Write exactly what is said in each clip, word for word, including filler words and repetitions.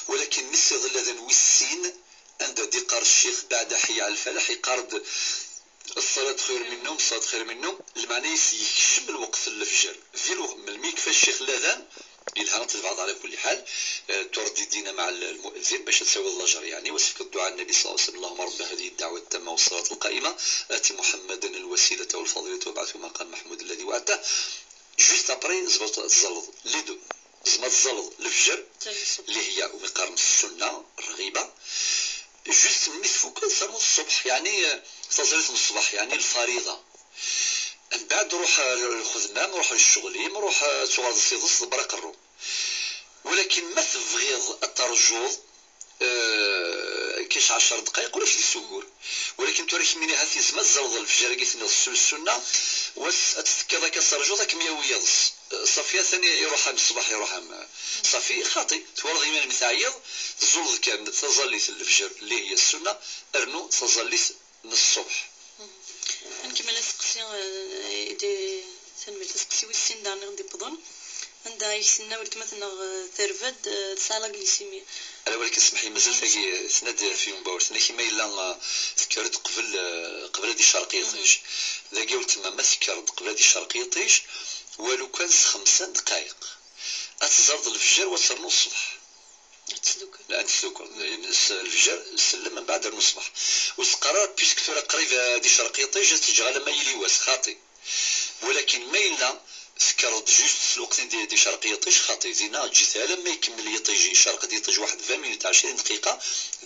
Walakin mi s-iḍelli adhan wis sin, anda d-iqqar ccix, baɛda ḥeyya ɛla lfalaḥ, iqqar-d: "Ṣṣalat xir min nnum, ṣṣalat xir min nnum", lmeɛna-is yekcem lweqt n lefjer. Di lweqt, melmi yekfa ccix ladhan, yelha ad tebɛeḍ ɛla kulli ḥal, eh, turdidina maɛa l-, lmu'ezzin bac ad tawiḍ lajer, yeɛni, wa s-tefkeḍ dduɛa n Nnbi ṣalla Llahu ɛalayhi wa sallam: "Allahumma rabba hadihi dda'wati ttamma wa ṣṣalati lqa'ima, ati Muḥammadan lwasilata wal fadilata wabɛathu maqaman maḥmudan lladhi wa'adtah." Juste après, tzemreḍ ad tẓalleḍ les deux. Tzemreḍ ad tẓalleḍ lefjer, اللي هي umi qqaren ssunna, rɣiba. Juste mi tfukeḍ, ternuḍ ṣṣbeḥ, yeɛni, eh, taẓallit n ṣṣbeḥ, yeɛni lfariḍa. Mbeɛd ruḥ, eh, lxedma-m, ruḥ ccɣel-im, ruḥ, eh, ad tuɣaleḍ s iḍes, ḍebber aqerru. Walakin ma tebɣiḍ ad terjuḍ, eh, kac ɛecr ddqayeq, ulac deg-s ugur. Walakin tura kemmini ha tizma tzalḍ lefjer-agi tenniḍ s ssunna, was ad tettekkiḍ akka terjuḍ ad kem-yawi yiḍes. Eh, ṣafi atan iruḥ-am ṣṣbeḥ, iruḥ-am. Ṣafi, xaṭi, twalaḍ iman-im teɛyiḍ, tzuleḍ kan taẓallit n lefjer اللي هي السنة, rnu taẓallit n ṣṣbeḥ. Ad nkemmel aseqsi, eh, i d-, tanemmirt. Aseqsi wis sin daɣen i ɣ-d-iwwḍen, anda i k-tenna weltma-tneɣ, eh, terba-d, eh, tesɛa la glycémie. Ala, walakin smeḥ-iyi, mazal tagi, eh, tenna-d ɣef yembawel, tenna-k ma yella, eh, tekker-d qbel, eh, qbel ad icerq yiṭij. Dagi weltma, ma tekker-d qbel ad icerq yiṭij, walu kan s xemsa n ddqayeq, ad tẓalleḍ lefjer, wa ad ternuḍ ṣṣbeḥ. Ad tesdukel. La, ad tesdukel. Lefjer, nsellem, mbeɛd rnu ṣṣbeḥ. Ur s-qqar ara, puisque tura qrib ad icerq yiṭij, ad t-ǧǧeɣ alamma yili wass, xaṭi. Walakin ma yella tekkreḍ-d juste s lweqt i d-, d-icerq yiṭij, xaṭi. Dinna eǧǧ-it alamma ikemmel yiṭij, icerq-d yiṭij waḥed vingt minutes, ɛecrin dqiqa.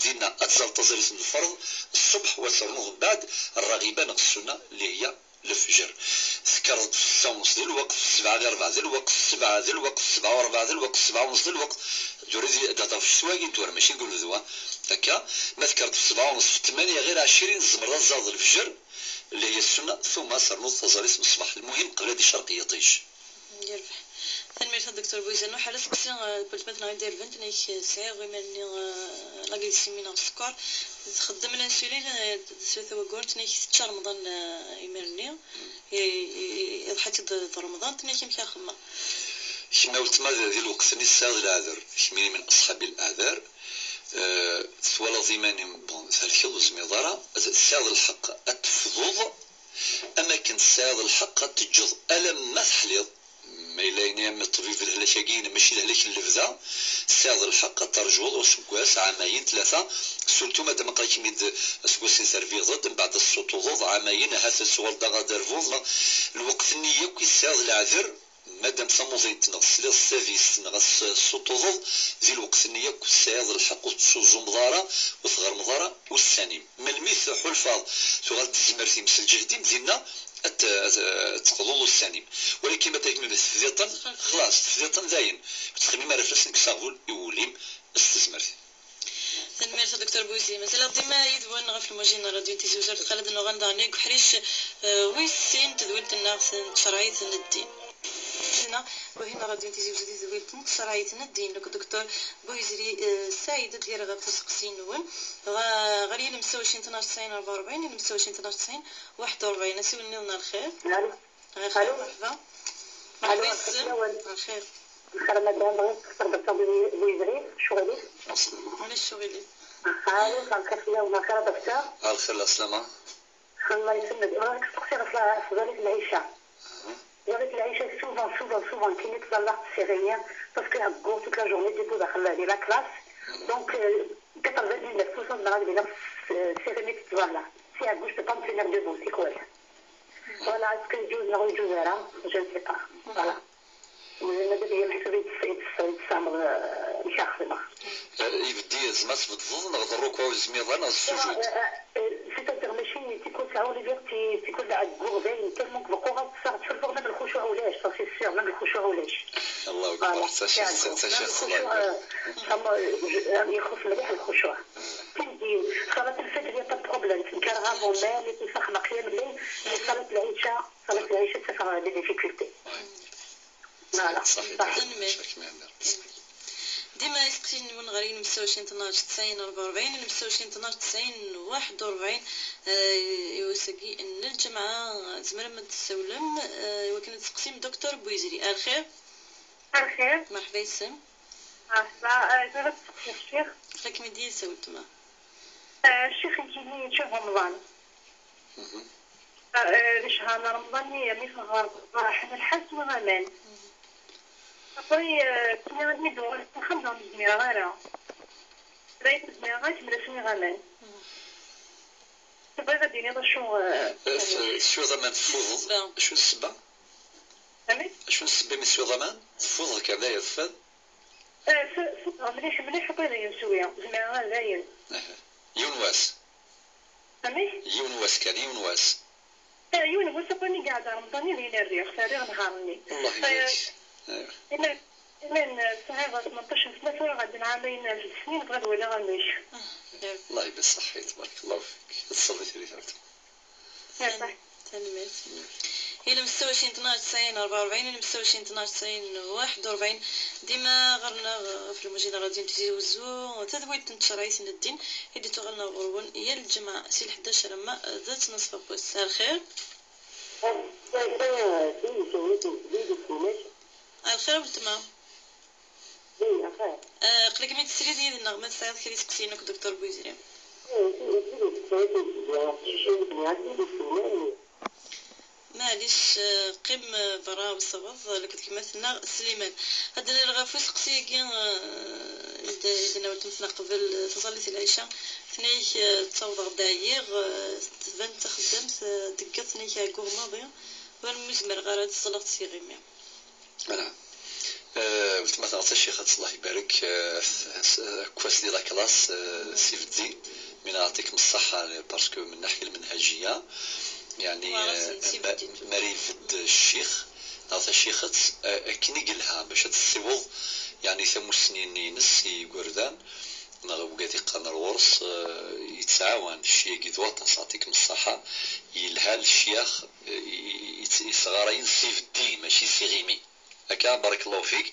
Dinna ad tẓalleḍ taẓallit n lferḍ ṣṣbeḥ, wa ad ternuḍ mbeɛd rraɣiba neɣ ssunna اللي هي lefjer. Tekkreḍ-d f ssetta u nṣ di lweqt, f ssebɛa di rebɛa di lweqt, f ssebɛa di lweqt, f ssebɛa u rebɛa di lweqt, f ssebɛa u nṣ di lweqt. Tura di, ad d-hḍeṛ f ccetwa-agi n tura, mačči deg unebdu, a. Akka, ma tekkreḍ-d f ssebɛa u nṣ, f ttmanya ɣir ɛecrin, tzemreḍ ad tẓalleḍ lefjer, اللي هي السنة, ثم ad ternuḍ taẓallit n ṣṣbeḥ. Lmuhim, qbel ad icerq yiṭij. Yerbeḥ. Tanemmirt a Dr Buizan. Uḥal aseqsi, eh, n weltma-tneɣ i d-irebben, tenna-k, eh, sɛiɣ imir-nni, eh, la glycémie neɣ sskeṛ. Txeddem l'insuline, eh, d tlata wagguren, tenna-k tečča Remḍan, eh, imir-nni. I-, i-, iḍḥa-tt-id d Remḍan, tenna-k amek ara xemmeɣ? Kemm a weltma, d, di lweqt-nni tesɛiḍ leɛder, kemmini min aṣḥabi leɛder, eh, twalaḍ iman-im, bon, thelkeḍ ur tezmireḍ ara, tesɛiḍ lḥeqq ad tefḍeḍ, am akken tesɛiḍ lḥeqq ad teǧǧeḍ alamma teḥliḍ. Ma yella yenna-yam ṭṭbib d lehlak-agi, mačči d lehlak n lebda, tesɛiḍ lḥeqq ad terjuḍ aseggas, ɛamayen, tlata, surtout madam aql-ikem-id aseggas-nni terbiḍ-d, mbeɛd ad tessuṭuḍeḍ, ɛamayen, ahat ad tuɣaleḍ daɣ ad d-terbuḍ, neɣ lweqt-nni yakk i tesɛiḍ leɛder, madam tamuḍint, neɣ tesliḍ s tadist, neɣ ad tessuṭuḍeḍ, di lweqt-nni yakk tesɛiḍ lḥeqq, ur tettuẓumeḍ ara, ur tɣermeḍ ara ussan-im. Melmi tḥulfaḍ tuɣal-d tezmert-im s lǧehd-im, dinna ad t-, ad t-, ad teqḍuḍ ussan-im. Walakin ma d-, ma tefdiḍ-ten, xlas, tefdiḍ-ten dayen. Ur ttxemmim ara fell-asen, kkes aɣbel i wul-im s tezmert-im. Tanemmirt a Dr Buzi. Mazal-aɣ dima yid-wen ɣef lmujin n Radio Tizi Uzzu. Ad nuɣal daɣen deg uḥric, eh, wis sin n tedwilt-nneɣ n tcerɛit n ddin. Dinna, wahin Radio Tizi Uzzu di tedwilt n tcerɛit n ddin, nekk Dr Buizri, eh, Saɛid, ad d-yerr ɣef useqsi-nwen. Ɣ-, ɣer yilem setta u ɛecrin tnac tesɛin rebɛa u rebɛin, yilem setta u ɛecrin tnac tesɛin waḥed u rebɛin. Asiwel-nniḍen ar lxir. Alo. Ar lxir, alo. Merḥba. Alo, merḥba yes-m. Ar lxir. Ar lxir, madam, bɣiɣ ad d-sqsiɣ Dr Buizri, ccɣel-is. Ulac ccɣel-is. Alo, ar lxir fell-awen, ar lxir a Dr. Ar lxir, lɛeslama. Allah iselmed. Bɣiɣ ad k-steqsiɣ ɣef la-, ɣef tẓallit n lɛica. Tẓallit n lɛica, souvent, souvent, souvent, kini ttẓallaɣ s iɣimi, parce que aɛeggu toute la journée, du coup, daxel di la classe. Donc, euh, quatre-vingt-dix-neuf pour cent zemreɣ ad iliɣ s, s iɣimi ttẓallaɣ. Si aɛeggu, je peux pas me tenir debout, tikwal. Voilà, est-ce que yeǧǧuz neɣ ur yeǧǧuz ara? Je ne sais pas. Voilà. Mazal ad iyi-meḥsub i tes-, i tes-, i tesɛamḍ, eh, amek ara xedmeɣ. Eh, ibeddi, zma tbeddeḍ, neɣ d rrukuɛ u zmiḍa, neɣ d ssujud? Eh, eh, eh, c'est-à-dire, mačči, tikwal sɛiɣ les vertiges, tikwal ɛegguɣ dayen, tellement que beqquɣ ad ṭṭseɣ, ttḥulfuɣ même lxucuɛ ulac, ça c'est sûr, même lxucuɛ ulac. Allahu akbar, voilà, d tacirt, d tacirt, même lxucuɛ, Allahu akbar. Eh, am, eh, je, eh, ixuṣ mliḥ lxucuɛ. Tindi, ṣalat lfajr, y a pas de problème, tenkareɣ avant même, et tout ça, xedmeɣ qiyam lleyl, mais ṣalat lɛica, ṣalat lɛica ttafeɣ des difficultés. Voilà. Ṣaḥit, ṣaḥit. Tanemmirt. Dima iseqsiyen-nwen ɣer yilem setta u ɛecrin tnac tesɛin rebɛa u rebɛin, yilem setta u ɛecrin tnac tesɛin waḥed u rebɛin, eh, i wass-agi n lǧemɛa, tzemrem ad d-tessawlem, eh, i wakken ad tseqsim Dr Buizri. Ar lxir. Ar lxir. Merḥba yes-m. Ah, ça, euh, ça va, c'est sûr. Aql-ikem-id yid-s a weltma. Euh, ccix-nni yečča Remḍan. Mhm. Euh, euh, di cchar n Remḍan-nni, mi ffɣeɣ ɣer beṛṛa, ḥma lḥal swiɣ aman. Après, euh, ttnadiɣ-d uɣaleɣ s axxam, neɣ ur zmireɣ ara. Dayen ur zmireɣ ara, kemmleɣ swiɣ aman. Tebɣiḍ ad d-tiniḍ acu, euh, Eh, t-, teswiḍ aman teffudeḍ. Acu n ssebba? Amek? Acu n ssebba imi teswiḍ aman? Teffudeḍ kan, dayen teffiḍ? Eh, s-, ffɣeɣ mliḥ, mliḥ, après dayen swiɣ. Zemreɣ ara dayen. Aha. Yiwen wass? Amek? Yiwen wass kan, yiwen wass. Eh, yiwen wass, après mi iɛedda Remḍan, i din rriɣ, rriɣ nehar-nni. Allah ibarik. Eh, aywa. Iman, iman, eh, sɛiɣ tmenṭac n sna, tura ɣad nɛamayen ḥedd snin, bɣiɣ ad waliɣ amek. Allah ibarik, ṣaḥḥit, barakallahu fik. Ad tṣelli tili tard. Yerbeḥ. Tanemmirt. Ilem ستة وعشرين اثناش تسعين أربعة وأربعين، ilem ستة وعشرين اثناش تسعين واحد وأربعين. Dima ɣer-neɣ ɣef lmuji n ṛṛadyu n Tizi Wezzu, tadwilt n tcerɛit n ddin i d-ittuɣalen ɣer ɣur-wen yal lǧemɛa si lḥdac alamma d ttnaṣfa n wass. Ar lxir. Ar lxir a weltma. Eh, aql-ikem-id srid yid-neɣ, ma tesɛiḍ kra iseqsiyen akk Docteur Bouizri. Maɛlic, eh, qqim, eh, berra, wessaweḍ, eh, akked gma-tneɣ Sliman. Ad d-nali ɣef useqsi-agi, eh, i d-, i d-tenna weltma-tneɣ qbel, eh, taẓallit n lɛica. Tenna-yak, eh, ttawḍeɣ-d ɛyiɣ, eh, tban-d taxeddamt, eh, deg yiḍ, tenna-yak ɛegguɣ maḍi, war mi ur zmireɣ ara ad ẓẓleɣ s yiɣimi. Voilà. Euh, weltma-tneɣ tacixet, Allah ibarek, euh, s-, s-, akk ass di la classe, euh, s ibeddi, mi neɣ yeɛṭikem ṣṣeḥḥa, parce que من الناحية المنهجية, يعني, euh, ma, mi ara ibedd ccix neɣ tacixet, euh, akken i yelha bac ad tessiweḍ, يعني, tamussni-nni-ines i yigerdan, neɣ wigad iqqaren ar ɣur-s, euh, yettɛawan cci-agi d waṭas, yeɛṭikem ṣṣeḥḥa, yelha lecyax, euh, i, i, i, yesɣarayen s ibeddi, mačči s iɣimi. Akka, barakallahu fik.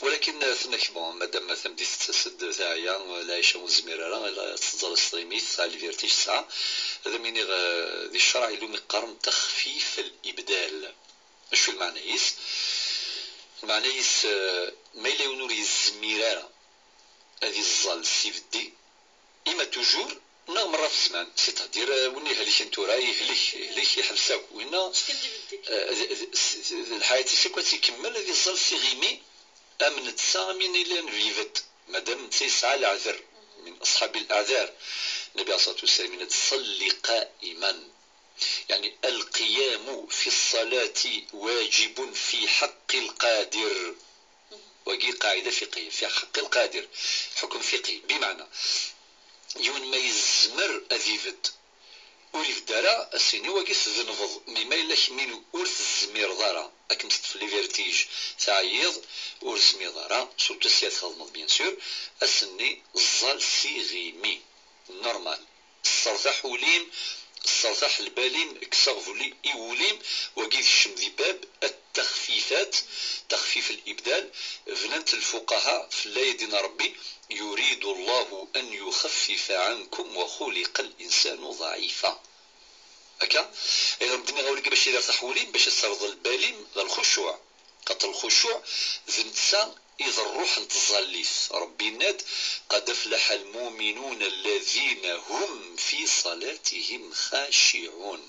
Walakin, eh, tenna-k, bon, madam tameddit tettas-d teɛya, eh, lɛica ur nezmir ara, ad teẓẓal s tɣimit, tesɛa le vertige, tesɛa. Ad am-iniɣ, eh, di ccreɛ yella umi qqaren texfif al-ibdal. Acu lmeɛna-is? Lmeɛna-is, eh, ma yella yiwen ur yezmir ara ad iẓẓal s ibeddi, ima toujours, neɣ merra f zzman, c'est-à-dire, euh, win ihelken tura, yehlek, yehlek, yeḥbes akk, winna, euh, d, d, s-, s-, d lḥayat-is akk ad tt-ikemmel, ad iẓẓal s iɣimi, am netta, am win yellan d ibedd, madam netta yesɛa leɛder, min aṣḥab al-aɛdar. Nnabi ɛalayhi ṣṣalatu wassalam yenna-d: صل قائما. يعني القيام في الصلاة واجب في حق القادر. Wagi qaɛida fiqhiyya, fi ḥeqqi lqadir, ḥukm fiqhi, bimeɛna, yiwen ma yezmer ad ibedd, ur ibedd ara, ad s-ini wagi tdenbeḍ, mi ma yella kemmini ur tezmireḍ ara, ad kem-teṭṭef le vertige, teɛyiḍ, ur tezmireḍ ara, surtout si ad txedmeḍ, bien sûr, ad s-nni ẓẓal s iɣimi, normal. Ssertaḥ ul-im, ssertaḥ lbal-im, kkes aɣbel i wul-im, wagi yekcem di bab at-texfifat, texfif al-ibdal, bnan-t lfuqaha f laya-agi n Rebbi: يريد الله أن يخفف عنكم وخلق الإنسان ضعيفا. Akka, ayen ur d-nniɣ awal-agi bac ad yertaḥ wul-im, bac ad terreḍ lbal-im ɣer lxucuɛ. Xaṭer lxucuɛ d netta i d ṛṛuḥ n tẓallit. Ṛebbi yenna-d: قد أفلح المؤمنون الذين هم في صلاتهم خاشعون.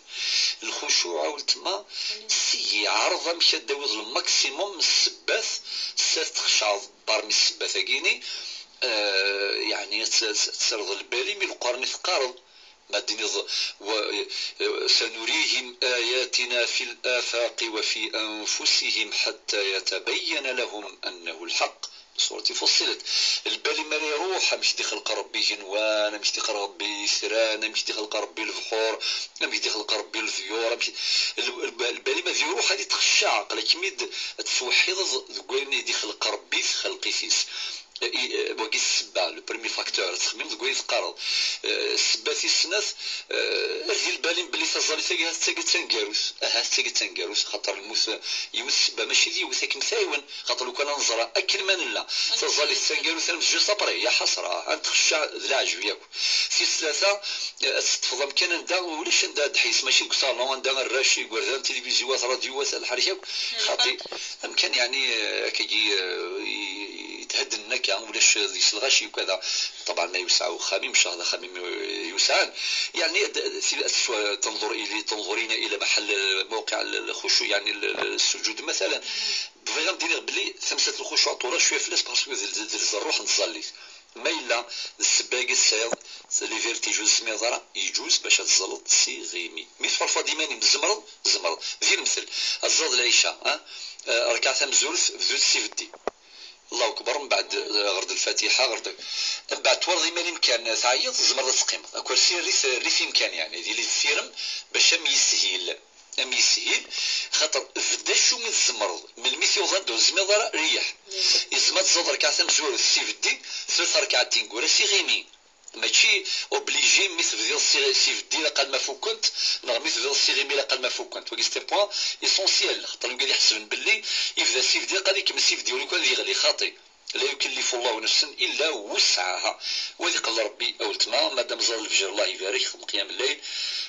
Lxucuɛ, a weltma, seg yeɛreḍ amek ad d-tawiḍ lmaksimun n ssebbat, s ad txecɛeḍ parmi ssebbat-agi-ni, eh, yeɛni ad t-, ad terreḍ lbal-im i Leqran i teqqareḍ. Ma d-tiniḍ, wa-, سنريهم آياتنا في الآفاق وفي أنفسهم حتى يتبين لهم أنه الحق. Surat Fussilet. Lbal-im ara iruḥ, amek d-ixleq Rebbi igenwan, amek d-ixleq Rebbi itran, amek d-ixleq Rebbi lebḥur, amek d-ixleq Rebbi leḍyur, amek, l-, l-, lbal-im ad iruḥ, ad itxecceɛ, aql-ikem-id ad tettweḥḥideḍ deg wayen i d-ixleq Rebbi, txelqit-is. I, i, wagi d ssebba, le premier facteur, ad txemmimeḍ deg wayen teqqareḍ. Eh, ssebba tis snat, eh, err di lbal-im belli taẓallit-agi ahat d tagi d taneggarut. Ahat d tagi d taneggarut, xaṭer lmut, eh, yiwet ssebba, mačči d yiwet, ad kem-tɛiwen. Xaṭer lukan ad neẓra akken ma nella, taẓallit d taneggarut, ad nemmez juste après, ya ḥasra, ad nexcceɛ d leɛǧeb yakk. Tis tlata, eh, ad teṭṭfeḍ amkan anda ulac anda ad d-ḥyes, mačči deg usalon, anda arrac, igerdan, tilivizyu, at ṛadyu, at lḥerk yakk. Xaṭi, amkan, yeɛni, eh, akkagi, eh, i, i, هدن هكا، ولاش ديك الغاشي وكذا. طبعا ما يوسع وخامي، مش هذا خامي يوسعان. يعني د- د- تنظر إلي تنظرين إلى محل موقع الخشوع، يعني ال- ال- السجود مثلا. بغيغ ندير بلي تمسات الخشوع طورا شويه فلاس، باسكو ذ الروح نتزلي. ما إلا السباقي السيض، لي فيرتيجو الزميض راه يجوز باش تزلط سي غيمي. مي تحرفض إيماني مزمرض، زمرض. ذي المثل، الزاد العشاء، ها؟ آه، ركعة مزورث، بدوت سي فدي. الله أكبر، من بعد، آه، غرد الفاتحة، غرد. من بعد تورض إيماني مكان، تعيط، زمرض تقيم. أكو سير ريث، ريث إمكان يعني، ذي اللي تثيرم باش أم يسهيل. أم يسهيل، خاطر بدا شو من الزمرض، من الميث يوضا دو الزميض راه ريح. يزمر تزاد ركعة مزورث سي فدي، ثلاث ركعتين قول سي غيمي. ماشي اوبليجي مي تبديض سي سي فدي لا قال ما فكنت، نغ مي تبديض سي غيمي لا قال ما فكنت. وكي سي بوان اسونسيال، خاطر نقول يحسبن باللي يبدا سي فدي قال يكمل سي فدي ولو كان يغلي خاطي. لا يكلف الله نفسا إلا وسعها. وهذه قال ربي أولتما، مادام زال الفجر الله يبارك، خدم قيام الليل،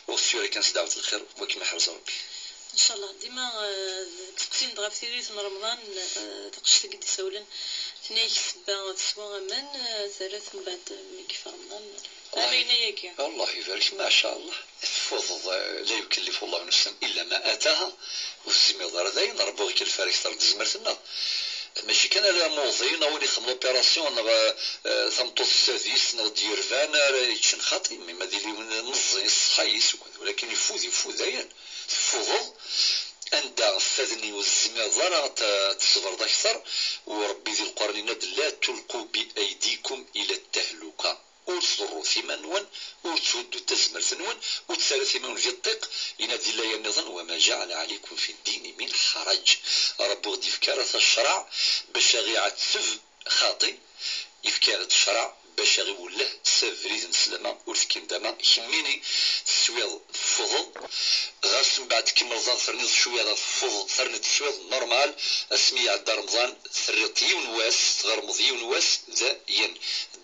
وغسيوري كان سدعوة الخير، وكما حرز ربي. إن شاء الله. ديما، آه، تقسيم دغا في ثلاثة رمضان، آه، تقشت قد يسولن. ثنيك سبا تسوى أمان، آه، ثلاث من بعد ميك في رمضان. الله علينا ياكي. الله يبارك، ما شاء الله. تفوض، آه، لا يكلف الله نفسا إلا ما آتاها. وتزميض راه داين، ربي غير كيف راه يختار تزمرت لنا. ماشي كان لا موضي، ناغ ولي خم لوبيراسيون، ناغ، آه، ثمطوط السادس، ناغ ديرفان، راه يتشن خاطي، مي ما دير لي ون-، مزي، صحيس وكذا، ولكن يفوذ، يفوذ داين. تفوض، أندا فاذني والزميض، راه ت-، تصبر أكثر، وربي ذي القرآن ينادي: "لا تلقوا بأيديكم إلى التهلكة". ور تضروا ثيمان-نون، ور تهدوا تزمرت-نون، ور تسالوا ثيمان-نون ذي الطيق، ينادي الله ينظن: "وما جعل عليكم في الدين من حرج". ربي غدي يفكر الشرع باش غيعتب خاطي، يفكر الشرع باش غيوله سبريد نسلمة ور تكيم داما كميني تسويض فضل. غاس من بعد كمل ظن ثرنيض شوية ظن فضل ثرنيض تسويض نورمال. اسمي عدا رمضان ثريط يون واس، تغرمض يون واس، ذا ين.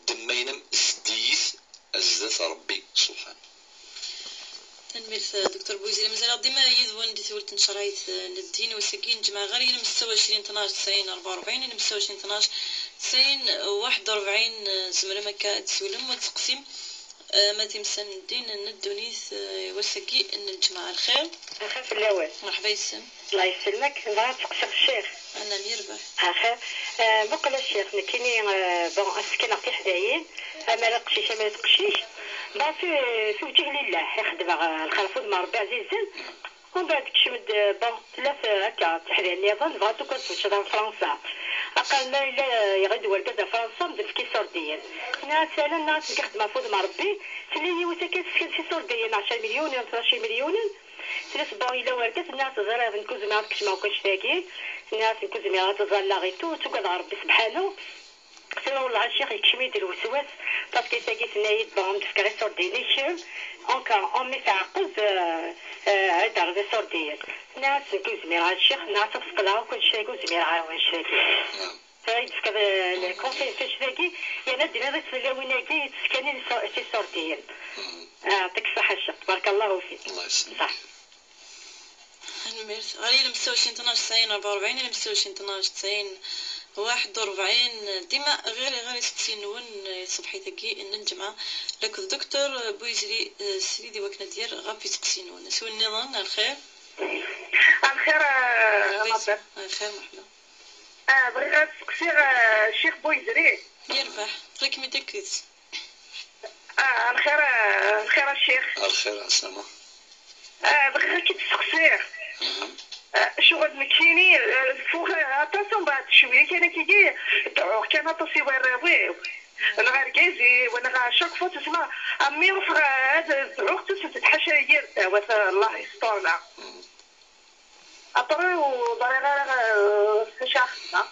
دمينم زديث أزدث ربي سبحانه. تنميرت دكتور بويزي، مازال ديما يدون دي ثولت نشرايت للدين وسكين جمع غير ينمسوا عشرين اثناش تسعين أربعة وأربعين، ينمسوا عشرين اثناش تسعين واحد وأربعين، زمرم هكا تسولم وتقسيم. آه، ما تمسن الدين ندونيث، آه، وسكي الجمعة الخير. الخير في الأول. مرحبا يسلم. الله يسلمك، نبغى نسقسي الشيخ. أنا ميربح. آخر. آه، بقول الشيخ، نكيني، آه، بون، أسكن أعطي حدايين، أما لا قشيش، أما لا تقشيش. بون، في، في وجه لله، يخدم، آه، الخلف ودم ربي عزيزا. ومن بعد كشمد، آه، بون، ثلاثة هكا، تحدايين نظام، بغات تكون في شهر فرنسا. أقل ما إلا يغد ورقة فرنسا، مدفكي سورديين. ناس سالن، ناس كيخدم في ودم ربي، تلي يوتا كيف في سورديين، عشرة مليون، اثناش مليون. تنس بون إلا وردت الناس زريض نكوز ما كش ما كنش تاكي. الناس نكوز ما تظل لا غيتو، تقعد ربي سبحانه. سير والله الشيخ يكشمي يدير وسواس، باسكو تاكي تنايد بون تفكري صور دينيك. اونكا، امي تعقز، آه، آه، هاي دار دي صور ديال. الناس نكوز ميرا الشيخ، الناس تفقدها وكل شيء يكوز ميرا وين شيء. نعم. فيدفك الكونسي فاش ذاكي، يا نادي ما بس ولا وين يجي يتسكني لسو-، سي سورديين. آه، يعطيك الصحة الشيخ، بارك الله فيك. الله يسلمك. صح. الميرث غير يلمسوا شي اثناش تسعين أربعة وأربعين، يلمسوا شي اثناش تسعين واحد وأربعين، ديما غير، غير يسقسي نون صبحي ثقي إن الجمعة لك الدكتور بويزلي، آه، سيدي وكنا ديال غاب يسقسي نون. سوي النظام الخير. الخير، آه، مرحبا. الخير، مرحبا. آه، بغيت غير نسقسي، آه، الشيخ بويزري. يربح، راك مدكز. آه، الخير، آه، الخير الشيخ. الخير عسلامة. آه، بغيت غير كي تسقسيه. آه، شغل مكيني، آه، فوق، آه، عطاسو من بعد شوية كان كيجي دعوه كان عطاسي وراويو. أنا غير كيزي، وأنا غير شاك فوا تسمع، أمي روح غير هاد الدعوه تسمع تتحشى يدير دعوة، الله يسترنا. ابري وضري غير، آه، شي خدمة.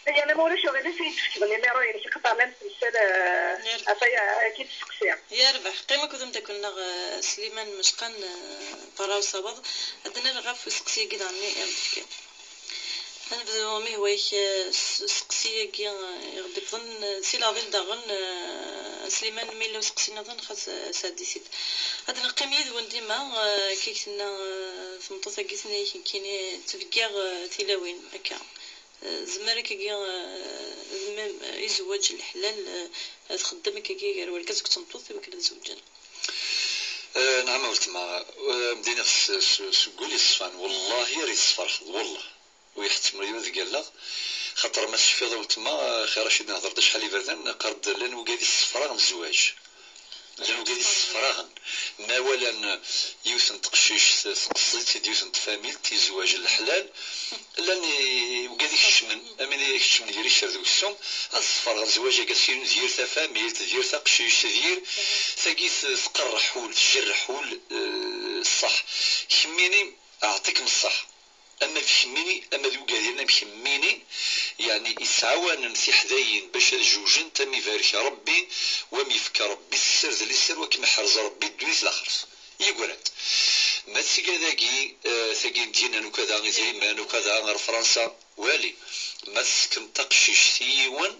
هي انا ما ولاش غير سيد في النيميرو، يعني كي قطع لنا مسلسل، آه، نعم. عطايا كي تسقسي. يا ربح، قيمة كنت مدكلنا، آه، سليمان مشقان، آه، طراو صباط. عندنا الغاف وسقسي كده عني، يا ربح كده. نبداو مي هوايك، آه، س-، سقسي كي، آه، يغدي بظن، آه، سي لاضيل داغن، آه، سليمان ميلو سقسينا ظن خاص، آه، سادي سيد. هاد نقيم يد ونديما، آه، كيكتنا، آه، ثمطوط كيتنا يكيني تفكيغ، آه، تيلاوين، هكا. Zemmer akkagi, eh, d même, eh, izewwaǧ leḥlal, eh, ad txeddem akkagi gar wergaz akked tmeṭṭut i wakken ad zewǧen. Eh, nɛam a weltma, eh, m-d-iniɣ s, s, s wul yeṣfan, wallahi ar yessefreḥ, wallah. Ur iḥettem yiwen deg allaɣ, xaṭer ma tecfiḍ a weltma, eh, xir acu i d-nehder-d acḥal iberdan, qqar-d llan wigad yessefraɣen zzwaǧ. Llan wigad yessefraɣen. Ma walan yiwet n teqcict, teqqes-itt-id yiwet n tfamilt, i zzwaǧ n leḥlal, llan i-, wigad ikeččmen, am win ikeččmen gar ikter d uksum, ad sferɣen zzwaǧ-agi s yir, d yir tafamilt, d yir taqcict, d yir tagi t-, tqerreḥ ul, tjerreḥ ul, eh, ṣṣeḥ. Kemmini, aɛṭikem ṣṣeḥ. Ama d kemmini, ama d wigad-in am kemmini, yeɛni yettɛawanen tiḥdayin bac ad jewjent, am ibarek Rebbi, wa am yefka Rebbi sser d liser, wa kem-iḥrez Rebbi ddunit laxert. Yeggra-d. Ma d tigad-agi, eh, tagi n dinna n ukada, idrimen n ukada, ɣer Fransa, wali. Ma tessekneḍ taqcict i yiwen,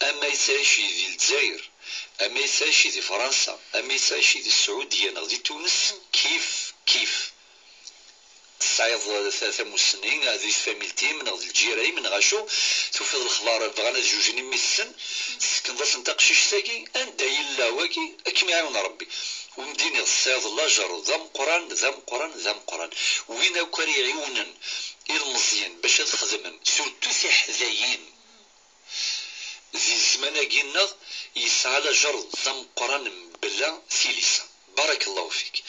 ama yettɛici di Lezzayer, ama yettɛici di Fransa, ama yettɛici di Sɛudya neɣ di Tunes, kif, kif. Tesɛiḍ ta-, tamussni, di tfamilt-im, neɣ di lǧira-im, neɣ acu, tufiḍ lexbar bɣan ad jujen i mmi-tsen, tessekneḍ-asen taqcict-agi, anda yella wagi, ad kem-iɛiwen Rebbi. Ur m-d-iniɣ tesɛiḍ lajer d ameqqran, d ameqqran, d ameqqran. Win akk ara iɛiwnen ilmeẓyen bac ad xedmen, surtout tiḥdayin, di zzman-agi-nneɣ, yesɛa lajer d ameqqran mebla tilisa. Barakallahu fik.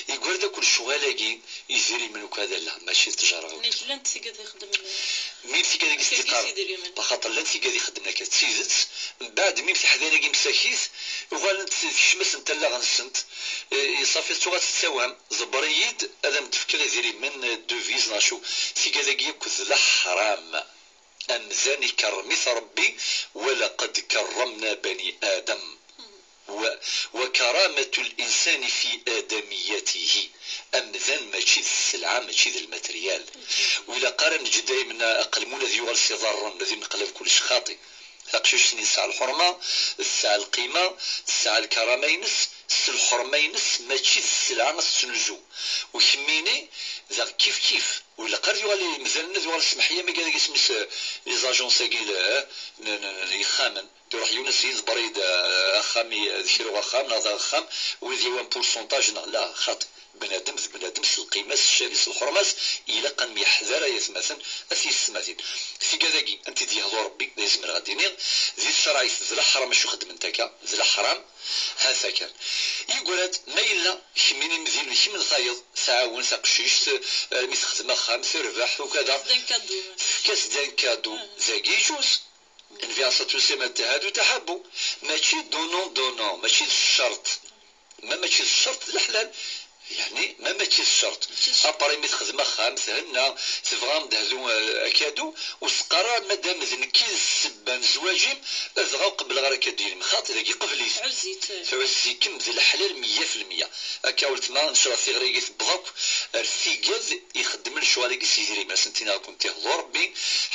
Yeggra-d akk lecɣal-agi, idrimen akk ad ala, mačči d ttjara. Nekk llant tigad ixeddmen. Mim tigad i s-d-iqqaren. Idrimen. Axaṭer llant tigad ixeddmen akka d tidet, mbeɛd mim tiḥdayin-agi msakit, uɣalent tekcem-asent allaɣ-nsent, eh, ṣafi tuɣal tettawham, ḍebber-iyi-d, ad am-d-fkeɣ idrimen, eh, deviz neɣ acu. Tigad-agi akk d leḥram. Amdan ikerrem-it Rebbi, ولقد كرمنا بني آدم. و-, وكرامة الإنسان في آدميته. Amdan mačči d sselɛa, mačči d lmateryal. Ur ilaq ara neǧǧ daymen aqelmun ad yuɣal s iḍarren, ad ineqlab kullec xaṭi. Taqcict-nni tesɛa lḥurma, tesɛa lqima, tesɛa lkarama-ines, s lḥurma-ines, mačči d sselɛa ad tettnuzu. U kemmini, daɣ kif kif. Ur ilaq ara ad yuɣal yemdanen ad yuɣal smeḥya ma gad isem-is, eh, les agences-agi, eh, n, n, n, n yexxamen. Iruḥ yiwen ass-nni iḍebber-iyi-d, eh, axxam i, d kra uxxam neɣ d axxam, wid yewwan pourcentage neɣ la, xaṭi. Bnadem d bnadem s lqima-s, s ccan-is, s lḥurma-s, ilaq ad nemyeḥder ay atmaten, a tiyessetmatin. Tigad-agi, anti d-yehḍu Rebbi, d ay zemreɣ ad d-iniɣ, di tcerɛit d leḥram acu xeddment akka, d leḥram, ha-t-a kan. Yeggra-d, ma yella kemmini mdin, kemm n tayeḍ, tɛawen taqcict, eh, mi texdem axxam, terbeḥ, ukada. Tefka-as-d un cadeau. Tefka-as-d un cadeau. Dagi yejuz. Nnbi alayhi ṣṣalatu wassalam, "Tahadu taḥabu." Mačči donnant, donnant, mačči d ccerṭ. Ma mačči d ccerṭ, d leḥlal. Yeɛni, ma mačči d ccerṭ. Mačči d ccerṭ. Après, mi texdem axxam, thenna, tebɣa ad d-tehdu, eh, akadu, ur s-teqqar ara, "Madam, d nekk i d ssebba n zzwaǧ-im, dɣa ur qebbleɣ ara akadu-inem." Xaṭi, dagi qbel-it. Tɛuzz-it. Tɛuzz-ikem d leḥlal meyya fi lmeyya. Akka weltma, ncallah tiɣri-agi tewweḍ akk ar tigad ixeddmen lecɣal-agi s yidrimen. Ad sen-tiniɣ ad kent-ihḍu Rebbi,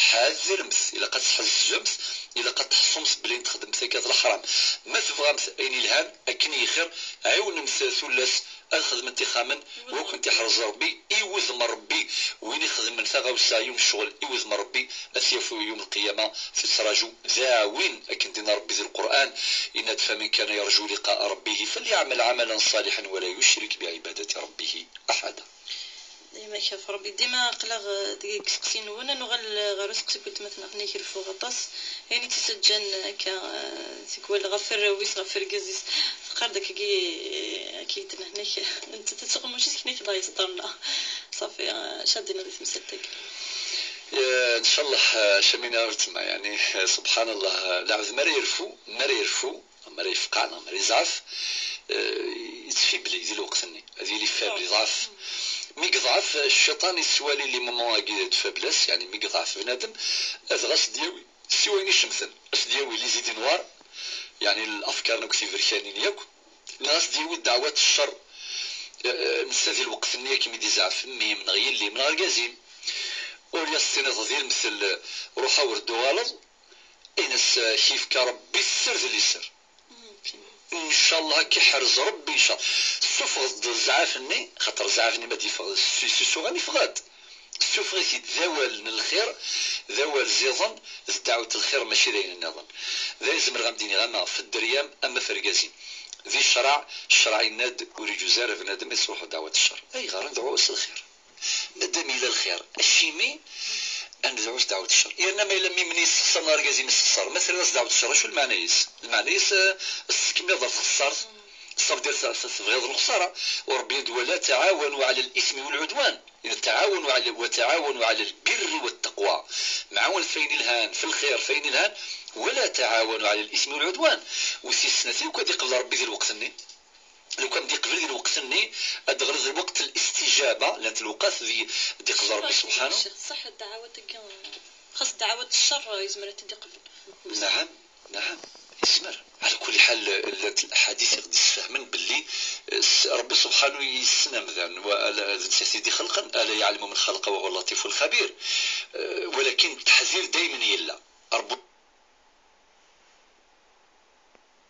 ḥadremt, ilaq ad tḥezzbemt, ilaq ad teḥṣumt belli txedmemt akka d leḥram. Ma tebɣamt ayen ilhan, akken yexir, ɛiwnemt tullas ad xedment ixxamen, wa kent-iḥrez Rebbi, i wudem n Rebbi. Win ixedmen taɣawsa i umecɣel i wudem n Rebbi, ad t-yaf yum lqiyama tettraǧu d aɛwin, akken d-yenna Rebbi di Lqur'an, yenna-d: "فمن كان يرجو لقاء ربه فليعمل عملا صالحا ولا يشرك بعبادة ربه أحدا." Dima kaf Rebbi, dima aql-aɣ, eh, deg iseqsiyen-nwen, ad nuɣal, eh, ɣer useqsi n weltma-tneɣ, nnig reffuɣ aṭas. Ayen i tt-ittaǧǧan akka, eh, tikwal ɣef warraw-is, ɣef urgaz-is, teqqar-d akkagi, eh, akka i d-nehnek, nettat ad tuɣal mačči d kennini i d-aɣ-yesṭerna. Ṣafi, eh, acu ad d-tiniḍ di temsalt-agi? Eh, ncallah, eh, Camina weltma, yeɛni, eh, subḥan Allah, eh, lɛebd mi ara yerfu, mi ara yerfu, mi ara yefqeɛ neɣ mi ara yeẓɛef, eh, yettfibli di lweqt-nni, ad yili faible, yeḍɛef. Mi yeḍɛef, eh, cciṭan yettwali les moments-agi de faiblesse, yeɛni mi yeḍɛef bnadem, ad ɣas d-yawi. Si wayen icemten, ad s-d-yawi les idées noires, yeɛni afkaren akk tiberkanin yakk, neɣ ad s-d-yawi ddeɛwat ccer. Eh, eh, netta di lweqt-nni akken i d-izɛef mmi-m neɣ yelli-m neɣ argaz-im, ur yas-tiniḍ di lemtel, "Ruḥ awer d-tuɣaleḍ", in-as, eh, "K-yefka Rebbi sser d liser." Ncallah ad k-iḥrez Rebbi, ncallah. Tessufɣeḍ-d zzɛaf-nni, xaṭer zzɛaf-nni ma d-yeffeɣ s, s isuɣan, yeffeɣ-d. Sufeɣ-it-id d awal n lxir, d awal ziḍen, d ddeɛwet n lxir, mačči d ayen nniḍen. D ayen zemreɣ ad m-d-iniɣ, ama f dderya-m ama f rgaz-im. Di ccreɛ, ccreɛ yenna-d ur iǧuz ara bnadem ad yesruḥu ddeɛwat n ccer. Ayɣer ad nedɛu s lxir? Madam yella lxir, acimi ad nedɛu s ddeɛwat n ccer? Yerna ma yella mmi-m-nni yessexṣer neɣ argaz-im yessexṣer, ma terriḍ-as ddeɛwat n ccer, acu lmeɛna-is? Lmeɛna-is, eh, tettkemmileḍ ɣer txessart. Ça veut dire, ça, ça, tebɣiḍ lexsara. U Ṛebbi yenna-d: ولا تعاونوا على الإثم والعدوان. Yenna-d: تعاونوا على، وتعاونوا على البر والتقوى. Mɛawen f wayen ilhan, f lxir, f wayen ilhan, ولا تعاونوا على الإثم والعدوان. U tis snat, lukan ad iqbel Ṛebbi di lweqt-nni, lukan ad iqbel di lweqt-nni, ad d-ɣer d lweqt n listijaba, llant lewqat di, ad d-iqbel Ṛebbi subḥanu. Ṣṣeḥ ddeɛwat-agi, xas ddeɛwat n ccer yezmer ad t-id-iqbel. Naɛam, naɛam, yezmer. Ɛla kulli ḥal, llant laḥadit i ɣ-d-issefhamen belli, eh, s-, Ṛebbi subḥanu yessen amdan, wa ala, d nettat i d-ixelqen, ألا يعلم من خلق وهو اللطيف الخبير. Eh, walakin ttaḥdir daymen yella. Ṛebbi